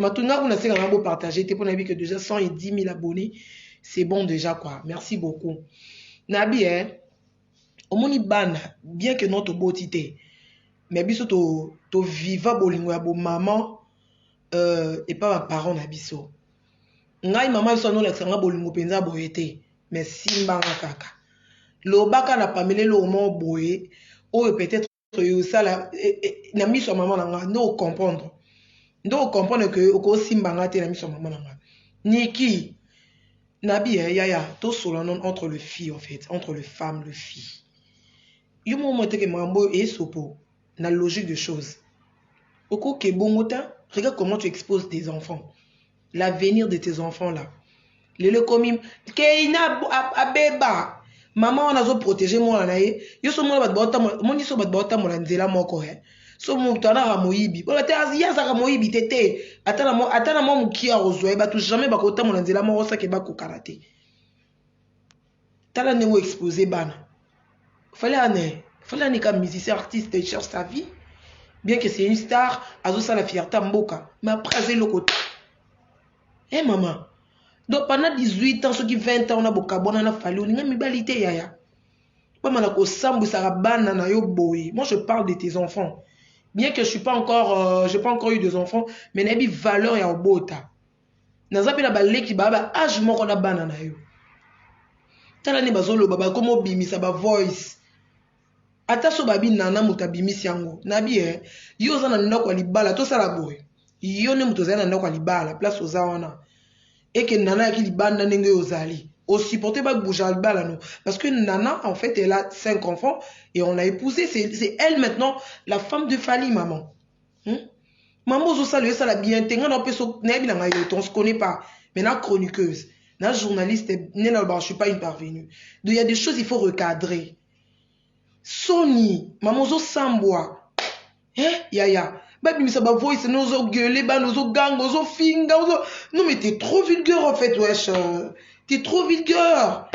Matunga kuna senga nga bopartage te mpo nayebi que déjà 110 000 abonnés, c'est bon déjà quoi. Merci beaucoup. Nabi eh, omoni bana, bien que non toboti te, mais biso toviva to bolingo ya bomama epa baparent na biso. Ngai mama biso anolakisa nga bolingo mpenza boye te, mais simbanga kaka, lobaka na pamela eloko moko boye oyo peut-être osala na miso ya mama na nga nde ocomprendre, nde ocomprendre ke okosimba nga te na miso ya mama na nga. Niki nabi eh, yaya, tosola non entre le fille, en fait entre le femme, le fille. Yo moko mo teke makambo oyo esopo na logique de choses. Okoke bongo ta, regarde comment tu exposes tes enfants, l'avenir de tes enfants là. Lelo ekomi Keina abeba, mama wana azoprotege mwana na ye. Yo so mona bato baotambola, omoni so bato baotambola nzela moko e so moto anaka moyibi oyo te, ye azalaka moyibi te te, ata na mwa mokie akozwa ye. Bato jamais bakotambola nzela moko sake bakokana te. Tala ndenge oexpose bana. Fallait ane, Fallait ane ka musicien, artiste, il cherche sa vie, bien que c'est une star, azosala fierté mboka, mais après aza eloko te. Eh mama, donc pendant 18 ans, soki 20 ans na bokabwana na Fally, olinga mibali te. Yaya, bamana kosambwisaka bana na yo boye. Moi je parle de tes enfants, bien que je suis pas encore j'ai pas encore eu des enfants, mais nayebi valeur ya obota. Naza mpe na baleki baa ba age moko na bana na yo. Tala nde bazoloba, bakoma obimisa bavoice. Ata so babi nana moto abimisi yango, nabi e yo oza na ndako ya libala, tosala boye. Yo nde moto ozali na ndako ya libala, place oza wana eke nana yaki libanda ndenge oyo ozali osupporte babouger libala no, parce que Nana en fait elle a cinq enfants et on l'a épousé, c'est elle maintenant la femme de Fally. Maman, Mama, ozosala, osala bien te. Nga na opesa, nayebi na ngai yo te, on se connaît pas, mais na chroniqueuse, na journaliste nde nalobaka, je suis pas une parvenue. Donc il y a des choses il faut recadrer. Soni mama, ozosambwa eh, yaya, babimisa bavoice no, ozogueule bana, ozoganga, ozofinga, ozo... Non mais t'es trop vulgaire en fait, wesh, t'es trop vulgaire,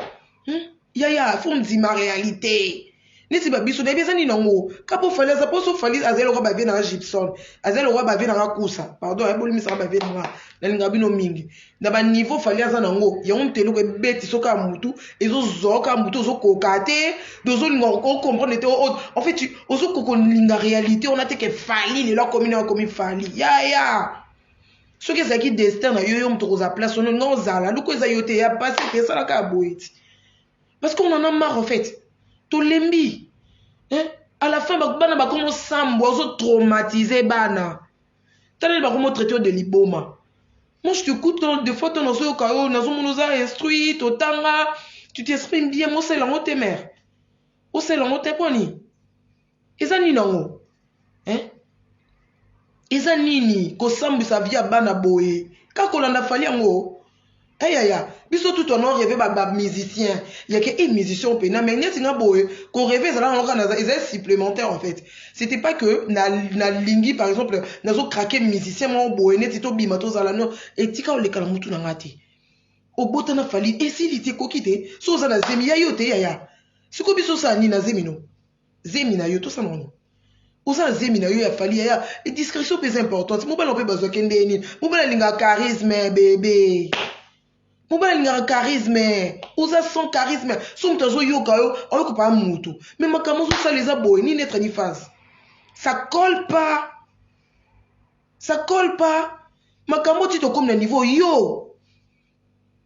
Yaya, faut ndima réalité neti babiso nayebi eza nini nango kapo. Fally aza mposo, Fally azali lokwa bavie nanga Gibson, azali lokwa bavie nanga Kusa. Pardon, ayebolimisaka bavie nanga, nalinga bino mingi. Na baniveau Fally aza nango, yango moto eloko ebeti soki ya mutu ezozoka mutu, ozokoka te, ozolinga ocomprendre te. En fait ozokoka kolinga réalité wana te ke Fally lelo akomi na akomi Fally. Yaya, soki ezalaki destin na yo, yo moto kozala place wana, olinga ozala luko eza yo te ya pasi te, esalaka ya boye ti, parce qu'on en a marre en fait, tolembi, hein? À la fin bana bakomi osambwa, ozotraumatize bana. Tala, bakomi otraite de liboma. Moi je t'écoute des fois, to nazoyoka yo, nazomona oza instruit, totanga, tu t'exprimes bien. Mosala yango te, mare, osala yango te. Mponi eza nini yango, hein? Eza nini kosambwisa vie ya bana boye, kaka kolanda Fally yango? Eyaya, biso tu tono rêve bamusicien yake e musicien mpena, mais neti nga boye korêve ezala nango kaka ezali supplémentaire en fait. C'était pas que nalingi par exemple nazocraquer musicien moko boye neti tobima tozala no etika oleka na mutu na nga te. Obotana Fally, esili te, ekoki te. So oza na zemi ya yo te, yaya, sikoyo biso osala nini na zemi no, zemi na yo tosala nini? Oza na zemi na yo ya Fally, yaya, discrétion mpe eza importante. Mobala mpe bazwaki nde nini? Mobala alingaka charisme, bebe, mobali alingaka charisme. Oza sans charisme, so moto azoyoka yo, ayoka pa motu, mais makambo ozosala eza boye ni lettre ni phase, ça colle pas, ça colle pas. Makambo ti tokomi na niveau yo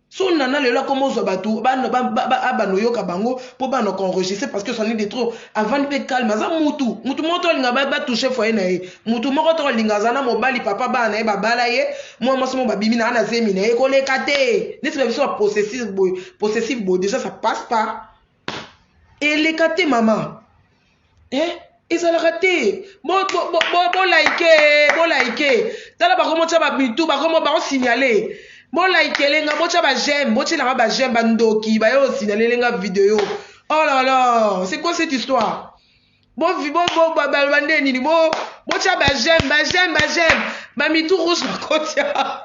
so nana lelo akoma ozwa bato abana oyoka bango mpo bana koenregistre, parce que c'en est de trop. Avandi mpe calme, aza mutu, mutu moko to alinga batouche foyer na ye, mutu moko to alinga aza na mobali, papa bana na ye babala ye, mwa mwasi mo babimi na na zemi na ye, koleka te. Neti na biso bapossessif boye, possessif boye, déjà ça passe pas, eleka te mama, eh? Ezalaka te. Bolike, bolike, tala, bakomotya bamitu, bakomo bakosignale. Bolaikele nga, botya baj'aime, botyelanga baj'aime. Bandoki baye osignalele nga video. Oh là là, c'est quoi cette histoire? Baloba nde nini? Botya baj'aime, baj'aime, baj'aime, bamitu rouge bakotia,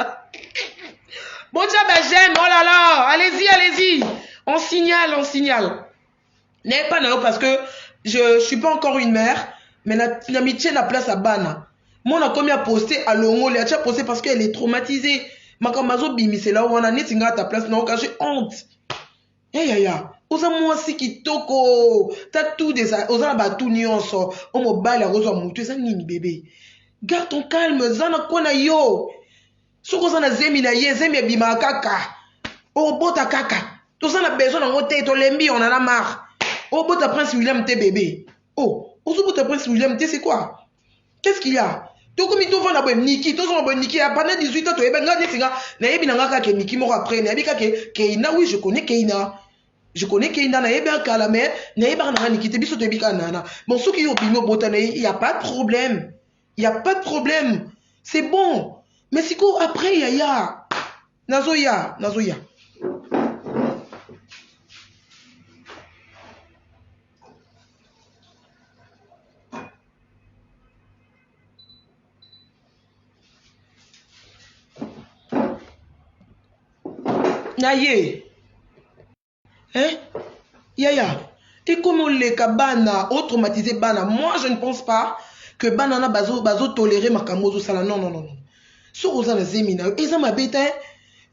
botya baj'aime. Oh là là, allez-y, allez-y, on signale, on signale. Naye pas na yo parce que je suis pas encore une mère, mais na mitie na place ya bana. Mwana akomi a poste alongoli atia poste parce qu'elle est traumatisée. Makambo azobimisela wana neti nga ta place naoka j'ai honte. Hey yaya, oza mwasi kitoko, ta tout des oza na batu nyonso, o mobali akozwa mutu eza nini bebe? Garde ton calme, za na kwa na yo. Soki oza na zemi na ye, zemi ebimaka kaka. Obota kaka. Toza na besoin nango te, tolembi on en a marre. Obota Prince William te bebe. Oh, ozobota Prince William te c'est quoi? Qu'est-ce qu'il y a? Tokomi tovanda boye Niki, tozonga boye Niki ya pendant 18 ans toyeba nga neti nga nayebi na nga kaka Niki moko après nayebi kaka Keina oui je connais Keina. Je connais Keina nayebi akala mais nayebaka na nga Niki te biso toyebi kaka Nana. Bon soki yo obimi obota na ye, y a pas de problème. Y a pas de problème. C'est bon. Mais sikoyo après yaya nazoya nazoya. Na ye hein yaya ekomi oleka bana o traumatiser bana moi je ne pense pas que bana na bazo bazo tolérer makambo ozosala non non non soki oza na zemi na yo eza mabe te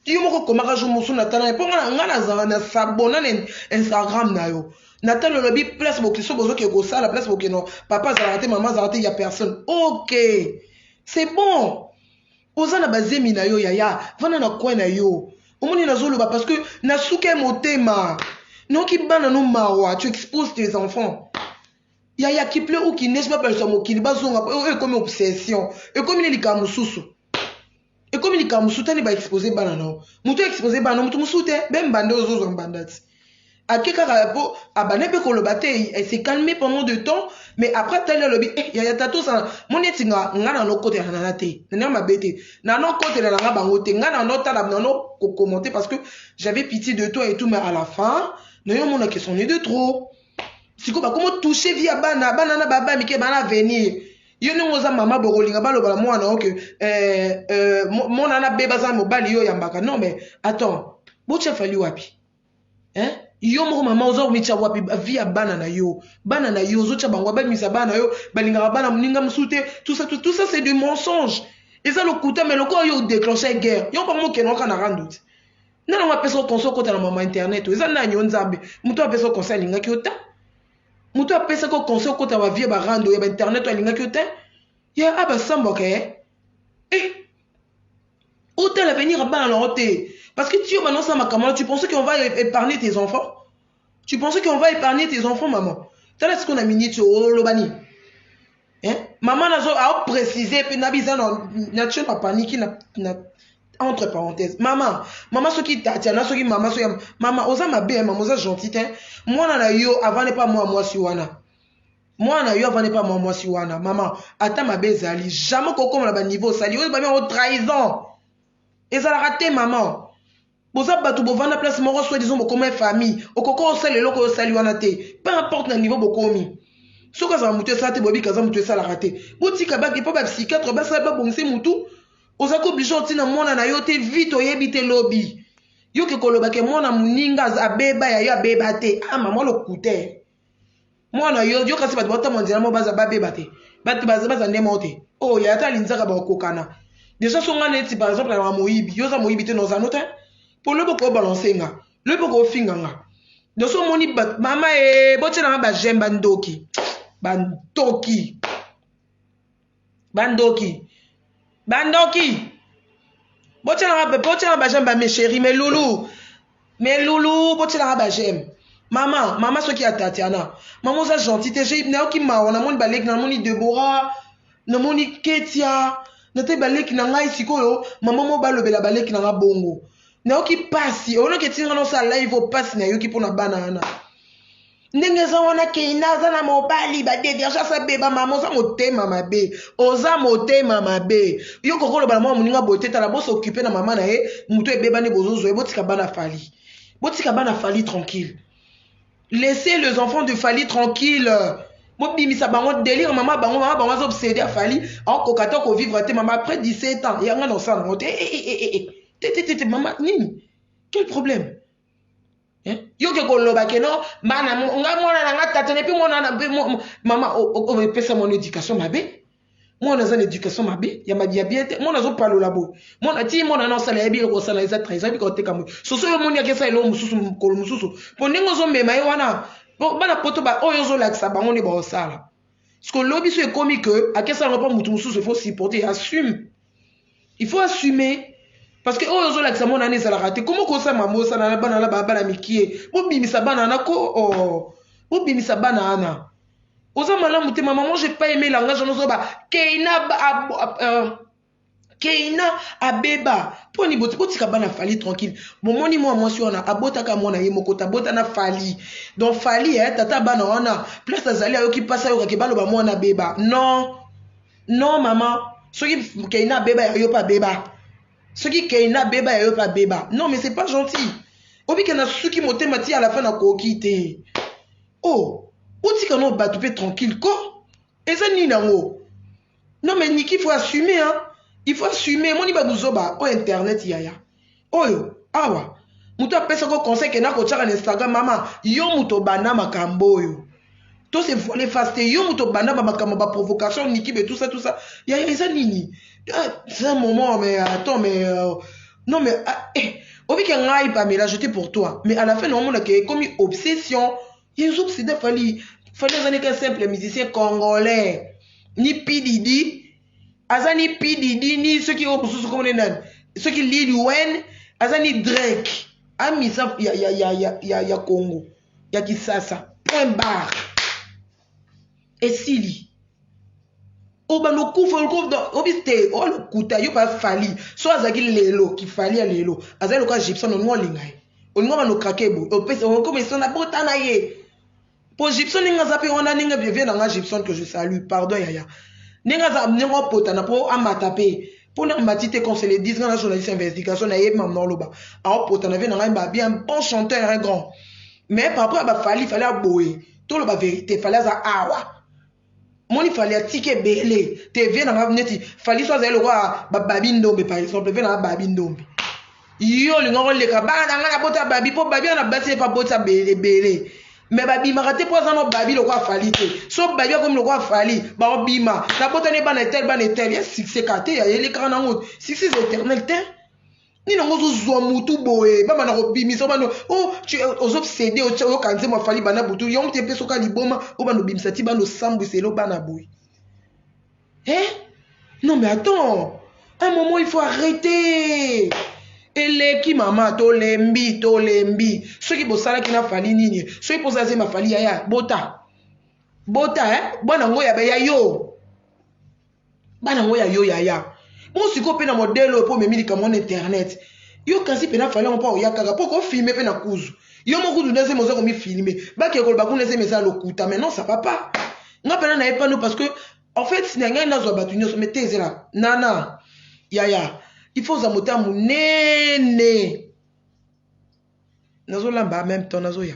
yo moko okomaka jour mosusu na tala mpo nga nazala na sabona na instagram na yo natali olobi place bokiso bozokende kosala place bokende papa azalaka te mama azalaka te ya personne ok c'est bon oza na bazemi na yo yaya vanda na coin na yo omoni nazoloba parce que nasuki ya motema noki bana no mawa tu exposes tes enfants yaya qui pleut ou qui neige babalisa mokili bazonga oyo ekomi obsession ekomi ne likambo mosusu ekomi likambo mosusu tani baexpose bana na yo moto expose bana moto mosusu te be mbanda ozozwa mbanda ti ake kaka po abanda mpe koloba te se calme pendant de temps mais après atali alobi eh, yaya tata osala moni eti nga nga na nokotela nana te na ndenge mabe te na nokotela na nga bango te nga na notala na no kokommente parce que j'avais pitié de toi et tout mais à la fin na yo omona que son est de trop sikoyo bakomo touche vie ya bana bana na baba mike bana avenir yo ndenge oza mama bokolinga baloba na mwana oke eh, eh, mwana na beba aza mobali yo oyambaka non mais attends botya fali wapi hein? yo moko mama oza komitya wapi vie ya bana na yo bana na yo ozotya bango babimisa bana na yo balingaka bana moninga mosusu te tout ça tout, tout ça c'est du mensonge eza lokuta mais lokola yo odéclenche guerre yo bango mokende oka na rando te nani yango apesa yo conseil okota na mama internet eza nani yo nzambe moto apesa yo conseil alingaki yo te moto apesaki yo conseil okota ba vie barando ya bainternet alingaki yo te ya abasambwaka ye eh otala avenir ya bana na yo te parce que tu obanda osala makambo wana tu pensais qu'on va épargner tes enfants tu pensais qu'on va épargner tes enfants maman tala sikoyo na minute oloba nini eh? mama nazo aoprécise mpe na biza na tie na paniki na, na entre parenthèse mama mama soki tatiana soki mama soki mama oza mabe mama oza gentil te mwana na yo avandi mpa mwa mwasi wana mwana yo avandi mpa mwa mwasi wana mama ata mabe ezali jamais kokoma na baniveau osali oyo babi yango trahison ezalaka te mama boza bato bovanda place moko soit disant bokoma famille okoki osala eloko oyo osali wana te peu importe na niveau bokomi soki azala motu esala te boyebi kaza motu esalaka te botika baki mpo bapsychiatre basala babongise motu ozalaki oblige otina mwana na yo te vite oyebi te lobi yo ke koloba ke mwana moninga abeba ya yo abeba te ah mama lokute mwana yo yo kasi bato batambola nzela moko baza babeba te bato baza baza nde moko te oyo oh, ya ata alinzaka bakokana deja so nga neti par exemple nalaka moyibi yo oza moyibi te noza no te mpo lobi okobalanse nga lobi okofinga nga donc so omoni mama e eh, botyelanga bajeme bandoki bandoki bandoki bandoki botyelanga botyelanga bajeme ba mes chéri mes loulou mes loulou botyelanga bajeme mama mama soki ya tatiana mama oza gentil te nayoki mawa namoni baleki namoni debora namoni ketia natali baleki na ngai sikoyo mama moko balobela baleki na ngai bongo nayoki mpasi oyoki etinga nosala live mpasi nayoki mpona bana wana ndenge eza wana keina aza na mobali badevierge asabeba mama oza motema mabe oza motema mabe yo koko oloba na mwa moninga boye te tala bosokipe na mama na ye moto ebebani bozozwa ye botika bana fali botika bana fali tranquille laissez les enfants de fali tranquille bobimisa bango délire mama bango mama bango aza obsede ya fali akokoka te kovivre te mama après 17 ans yanga na osala yango te te te te te mama nini quel problème Eh? yo ke koloba ke no bana nga mwana na nga tata nepi mwana na mpe mama epesa mwana éducation mabe Mwana aza na éducation mabe ya ya bien te. Mwana azopalola boye. Mwana ti mwana na osala yebi eloko osala eza trahison, yebi koteka moto. Soso yo moni akesa eloko mosusu mokolo mosusu. Po ndenge ozomema ye wana, po bana poto ba oyo ozolakisa bango nde baosala. Parce que lobi so ekomi que akesa yango po mutu mosusu il faut supporter, assume. Il faut assumer. Parce que oyo ozolakisa mwana wana ezalaka te. Comment kosala mambo osala na bana na ba bana mikie? Bobimisa bana wana ko oh. Bobimisa bana wana. Oza malamu te maman, moi j'ai pas aimé langage wana ozoba Keina Keina abeba. Poni boti botika bana Fally tranquille. Bomoni mwa mwasi wana abotaka mwana ye moko tabota na Fally. Donc Fally eh tata bana wana place azali ayoki pasi ayokaki baloba mwana abeba. Non. Non maman, soki Keina abeba ya yo pa abeba. Soki Keina abeba ya yo pa abeba. Non mais c'est pas gentil. Obike na suki motema ti à la fin nakoki te. Oh, otika no bato pe tranquille ko. Eza nini yango? Non mais Niki, il faut assumer hein. Il faut assumer. Moni ba buzoba o internet yaya. Oyo awa moto apesa ko conseil ke nako tiaka na Instagram mama yo moto banda makambo oyo. To se voiler face te yo moto banda ba makambo ba provocation Niki be tout ça tout ça. Yaya eza nini? Ah, c'est un moment mais attends mais non mais ah, eh, obike ngai Pamela j'étais pour toi mais à la fin naomona ke ekomi obsession. Yezu obsédé Fally. Fally aza neka simple musicien congolais. Ni P Diddy, aza ni P Diddy ni soki oyo mosusu komone nani. Soki Lil Wayne, aza ni Drake. Amisa ya ya ya ya ya, ya Congo, ya Kisasa. Point barre. Esili. Obanda okufa obi te olokuta yo pa Fally. So azalaki lelo, ki Fally ya lelo. Azali lokola Gibson olingo olinga ye. Olingo bando krake boye. Opesa okoma eso na bota na ye. Po Gibson ndenge aza pe wana ndenge vie na nga Gibson que je salue. Pardon yaya. Ndenge aza ndenge opotana po amata pe. Po na mati te qu'on se le dise nga na journaliste investigation na yebi mamna oloba. Aopotana vie na nga ba bien bon chanteur un grand. Mais par rapport à ba Fally, Fally aboye. Toloba vérité, Fally aza awa. Moni Fally atiki ebele te vie na nga neti Fally so azali lokola ba Babi Ndombe par exemple vie na nga Babi Ndombe yo olinga koleka bana na nga nabota Babi mpo Babi wana basi ye mpe abota ebele mais babimaka te mpo aza no Babi lokola Fally te so Babi akomi lokola Fally bakobima nabotani bana etel bana etel ya succès kaka te ya elekaka nango succès eza éternel te. Nini yango ozozwa mutu boye baba na kobimisa bano oh, ozobsede oyoka nzembo afali bana butu yango te mpe soka liboma oyo bano obimisa ti bano osambwisa elo bana boye eh? Non mais attends, un moment il faut arrêter. Eleki mama tolembi tolembi soki bosalaki na Fally nini soki mposa azemba Fally yaya bota bota eh? Bwana ngo ya ya yo bana ngo ya yo yaya bongo sikoyo mpe na modele oyo mpo omemi likambo wana internet yo kasi mpe na Fally yango mpo oya kaka mpo kofilme mpe na kuzu yo moko kutu ndezeme oza komifilme bakee koloba kuna ezeme eza lokuta mais non ça va pas nga mpena na ye pano parce que en fait na ngai nazwa bato nyonso mais te ezela nana yaya il faut oza motema monene nazolamba en même temps nazoya.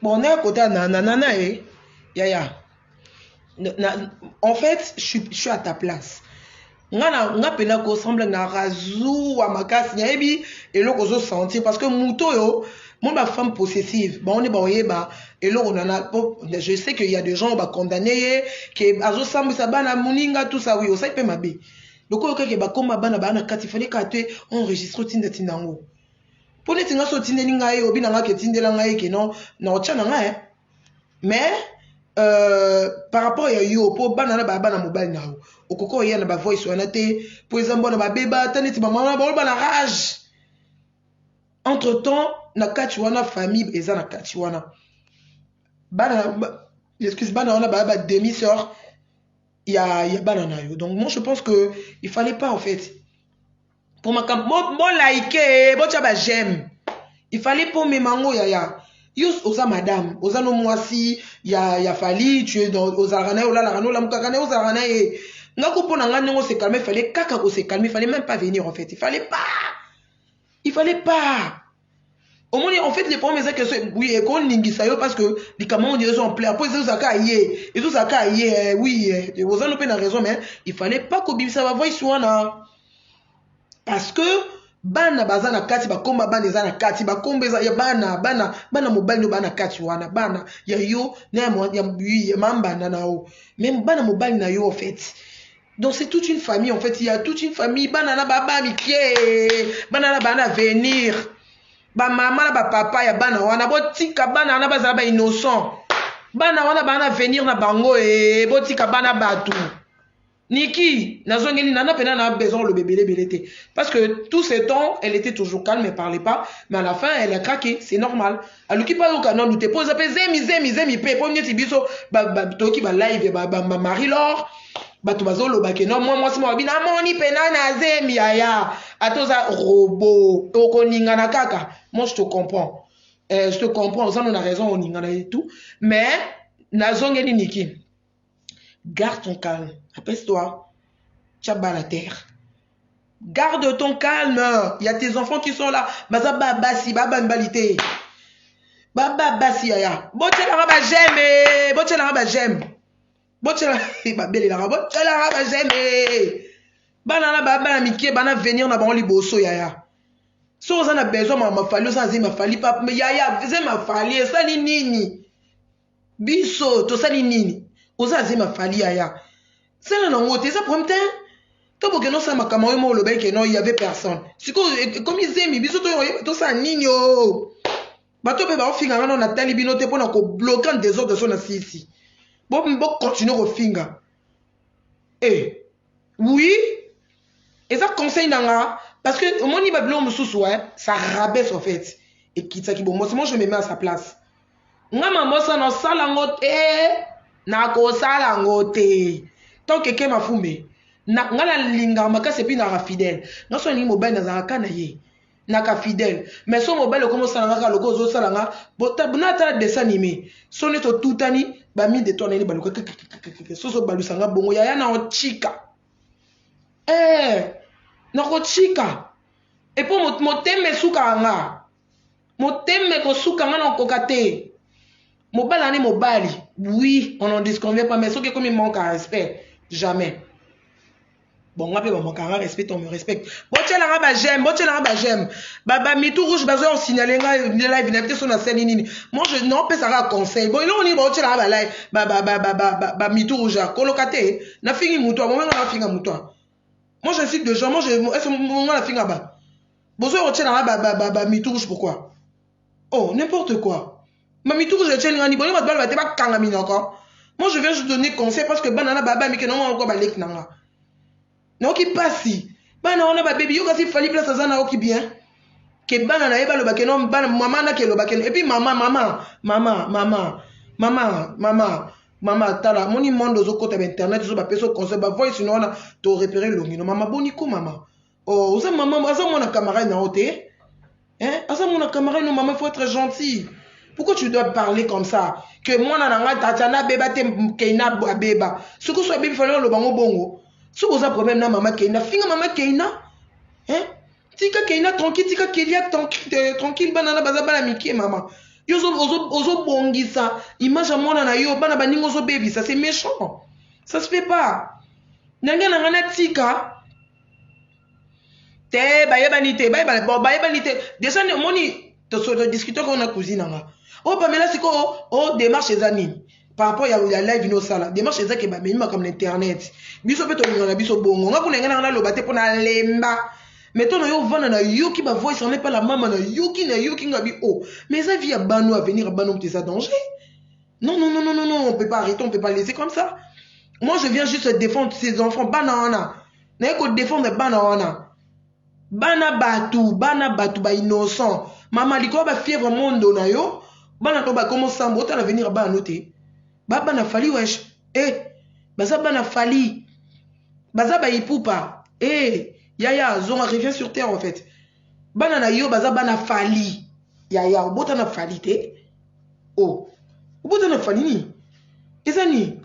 Bon, na kota na na na eh. Yaya. Na, en fait, je suis à ta place. Nga na nga pena ko semble na razuwa makasi nayebi eloko ozo sentir parce que moto oyo moi ba femme possessive ba on ba oyeba eloko na na je sais que il y a des gens ba condamner ye que azo sambwisa bana muninga tout ça oui osali pe mabe lokola kaka bakoma bana bana kati fallait ka te enregistrer otinda tinda yango mpo neti nga so otindeli ngai obi na ngai ke etindela ngai ke non na otya na ngai mais par rapport ya yo mpo bana na baya bana mobali na yo okoki oya na bavoice wana te mpo eza mbwana babeba ata neti bamama baoloba na rage entre temps na kati wana famille eza na kati wana bana excuse bana wana baya ba demi sœur ya bana na yo. Donc moi je pense que il fallait pas en fait pour makambo bo like botia ba j'aime il fallait po mema ngo yaya yo oza madame oza no mwasi ya Fally tu es dans ozalaka na ye olalaka na olamukaka na ye ozalaka na ye nga ko mpo na nga ndenge ose calmer fallait kaka kose calmer, il fallait même pas venir en fait, il fallait pas, il fallait pas. Omoni, en fait, le problème eza que oui, ekoningisa yo parce que likambo ngo ezo en plein po ezozalaka ye, ezozalaka ye. Oui, oza no mpe na raison, mais il fallait pas kobimisa bavoice wana parce que bana baza na kati, bakomba bana eza na kati, bakomba eza ya bana, bana, bana mobali no baa na kati wana, bana ya yo na ya mambanda na yo, mais bana mobali na yo en fait. Donc c'est toute une famille en fait, il y a toute une famille, bana na baba mike, bana na bana avenir, bamama na bapapa ya bana wana. Botika bana wana bazala bainnocent, bana wana bana avenir na bango. E botika bana bato. Niki nazongeli nana mpena na besoin oloba ebele te parce que tout ce temps elle était toujours calme, elle parlait pas, mais à la fin elle a craqué, c'est normal. Aluki mpe ayoka nanu te mpo eza mpe zemi, zemi, zemi mpe mpo neti biso toyoki balive ya bamarie Laure, bato bazoloba ke no mwa mwasi moko namoni mpena na zemi. Yaya, ata oza robot, okoningana kaka. Moi je te comprends, je te comprends, oza no na raison, oningana et tout, mais nazongeli Niki, garde ton calme, apaise-toi, tia balle à terre, garde ton calme. Il y a tes enfants qui sont là, baza babasi, baba mibali te, baba basi. Yaya, botielanga baj'aime, botielanga baj'aime, botiela babelelaka, botielanga baj'aime. Bana na bana mike, bana venir na bango liboso. Yaya, soki oza na besoin mama mafali, oza na zemi mafali pa. Yaya, zemi mafali esali nini? Biso tosali nini? Oza na zemi mafali, yaya, sala nango te, eza problème te. To bokende osala makambo oyo mo olobaki ke non, y avait personne. Sikoyo ekomi zemi, biso toyeba tosala nini? O bato mpe baofinga nga no, natali bino te mpona kobloquer en désordre. So na sisi bocontinue kofinga. E oui, eza conseil na nga parce que omoni babiloko mosusu, ouais, ça rabaisse en fait, ekitisaki bomosi. Moi je me mets à sa place. Nga mambosa nasala yango te, nakosala yango te. Tant keke mafumbe nga nalingaka makasi et puis naka fidèle. Nga so nalingi mobali, nazalaka na ye, naka fidèle, mais so mobali okomi osala nga kaka loko ozosala nga natala dessin animé, so neti otutani bamine de to nani baluka so ozobalusa nga bongo. Yaya, na otika, nakotika epo motema esukaka nga, motema ekosuka nga, nakokoka te. Mobali ani mobali, oui, on n'en disconvient pas, mais soki ekomi manque à respect, jamais. Bon, nga mpe bamakanga respect, on me respecte. Botielanga baj'aime, botielanga baj'aime. Bamitu rouge bazoya kosignale nga live na te so nasali nini. Moi je naopesaka conseil. Bon, eloko nini baotielanga balive bamitu rouge? Akoloka te, nafingi mutu amomenga, nafinga mutu. Moi j'insulte de gens? Moi je est nga nafinga ba bozoya kotielanga bamitu rouge, pourquoi? Oh, n'importe quoi. Bamitu rouge etielinga ni boni? Bato baloba te, bakanga minoko. Moi je viens juste donner conseil parce que bana na baba mike nango moko baleki na nga, nayoki mpasi. Bana wana babebi yo kasi Fali place aza, nayoki bien ke bana na ye balobake no bana mama nake elobake. Et puis mama, mama, mama, mama, mama, mama, mama, tala, moni monde ozokota bainternet, ozo bapesa conseil, bavoice no wana torepere elongi no. Mama, boni ko mama? Oh, oza mama, aza mwana camarade na yo te, hein? Aza mwana camarade no. Mama, il faut être gentil. Pourquoi tu dois parler comme ça que mwana na ngai Tatiana abeba te, Keina abeba? Soki so abebi, fali oloba ngo bongo. Soki oza problème na mama Keina, finga mama Keina, hein? Tika Keina tranquille, tika Kelia tranquille. Bana na baza bana mike. Mama, yo ozobongisa image ya mwana na yo, bana baninga ozobebisa, c'est méchant, ça se fait pas. Ndenge na ngai natika te, bayebani te, bayebani te déjà. Omoni, todiscute ko na cousine na nga oyo Pamela. Sikoyo o démarche eza nini par rapport ya live nosala? Démarche eza ke bamemi makambo na internet, biso mpe tolinga na biso bongo. Nga kuna ngai nanga naloba te mpo nalemba, mais to na yo ovanda, nayoki bavoice wana epa la mama, nayoki, nayoki nga bi o, mais eza vie ya bano, avenir ya bano moto eza danger. Non, non, non, non, non, non, on peut pas arrêter, on peut pas laisser comme ça. Moi je viens juste défendre ces enfants, bana wana, naye kodéfendre bana wana, bana bato, bana bato bainnocent. Mama, likolo bafièvre mondo na yo, bana to bakoma osambo, otala avenir ya bana no te. Babana Fali wesh, e baza bana Fali, baza baipupa. E yaya, zonga, reviens sur terre en fait. Bana na yo baza bana Fali. Yaya, obota na Fali te, o obota na Fali nini? Eza nini?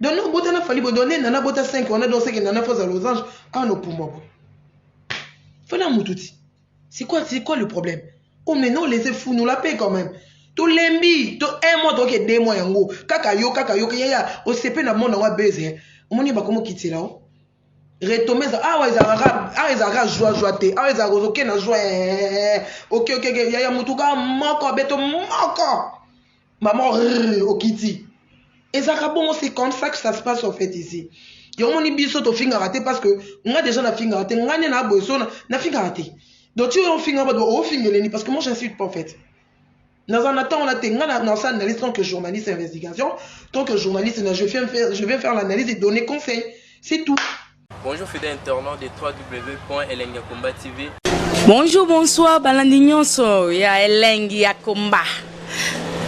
Donc obota na Fali boye, donc nde nana bota 5 wana, donc seke nana foza losange awa nopumbwa boye. Fali ya mutu ti, c'est quoi, c'est quoi le problème? Oh mais non, laissez fou nous la paix quand même. Tolembi to un mois, toke 2 mois yango kaka yo, kaka yo yaya osepe na monde yango abeze. Omoni bakomi okitela o retombe eza awa, ezalaka awa, ezalaka joie joie te. Awa ezalaka ozoke na joie, oke oke oke yaya, motu kaka moko beto moko mama okiti, ezalaka bongo. C'est comme ça que ça se passe en fait ici. Yango moni biso tofingaka te, parce que nga déjà nafingaka te. Nga nde na boye so nafingaka te. Donc ti oyo ofingaka bato, ofingeleni, parce que moi j'insulte pas en fait. Naza na ntango na te. Nga nasala analyse tant que journaliste investigation, tant que journaliste je viens faire l'analyse et donner conseil, c'est tout. Bonjour fidèles internautes de www.elengiyakomba TV. Bonjour, bonsoir, balandi nyonso ya Elengi ya Komba,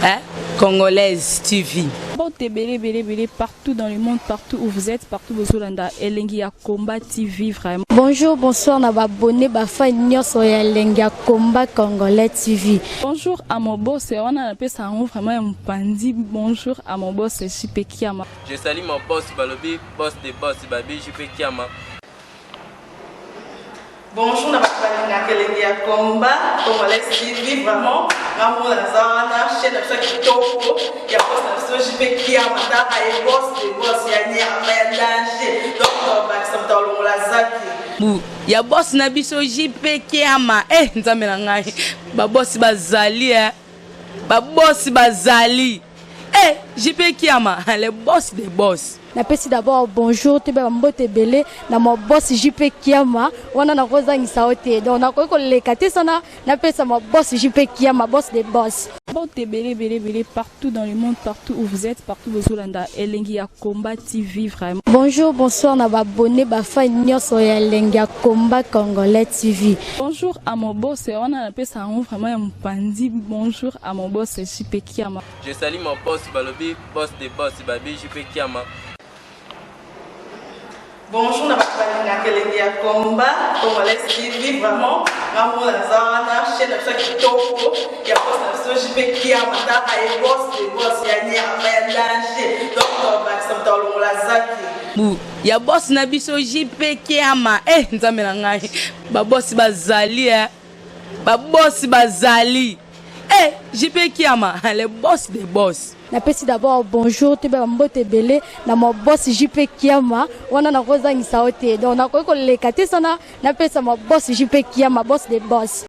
hein? Congolaise TV. Mbote ebele ebele ebele partout dans le monde, partout où vous êtes, partout bozolanda Elengi ya Komba TV vraiment. Bonjour, bonsoir na ba abonnés, ba fans nyonso ya Elengi ya Komba Congolais TV. Bonjour à mon boss, wana napesa yango vraiment ya mopandi. Bonjour à mon boss JP Kiama. Je salue mon boss Balobi, boss de boss Babi JP Kiama. Bonjour na bato balingaka Elengi ya Komba Congolais TV. Vraiment ngamona naza wana, chaîne na biso ya kitoko ya boss na biso JP Kiama. Taka ye boss de boss ya nyama ya danger, donc bakisa moto alongola zaki. Bu ya boss na biso JP Kiama. Eh Nzambe na ngai, babosi bazali, eh babosi bazali. Eh JP Kiama, le boss des boss. Napesi d'abord bonjour, toyeba mbote ebele na ma boss JP Kiama. Wana nakozangisa yo te, donc nakoki koleka te sana napesa ma boss JP Kiama, boss de boss. Mbote ebele ebele ebele partout dans le monde, partout où vous êtes, partout bozolanda Elengi ya Komba TV vraiment. Bonjour, bonsoir na ba abonnés, ba fans nyonso ya Elengi ya Komba Congolais TV. Bonjour à mon boss, wana napesa yango vraiment ya mopandi. Bonjour à mon boss JP Kiama. Je salue mon boss Balobi, boss de boss Babi JP Kiama. Bonjour na bato balingaka Elengi ya Komba Congolais TV vraiment. Ngamona naza wana, chaîne na biso ya kitoko ya boss na biso JP Kiama. Taka ye boss de boss ya nyama ya danger, donc bakisa moto alongola zaki. Bu ya boss na biso JP Kiama. Eh Nzambe na ngai, babosi bazali, eh babosi bazali. Eh JP Kiama, le boss des boss. Napesi d'abord bonjour, toyeba mbote ebele na ma boss JP Kiama. Wana nakozangisa yo te, donc nakoki koleka te sana napesa ma boss JP Kiama, boss de boss.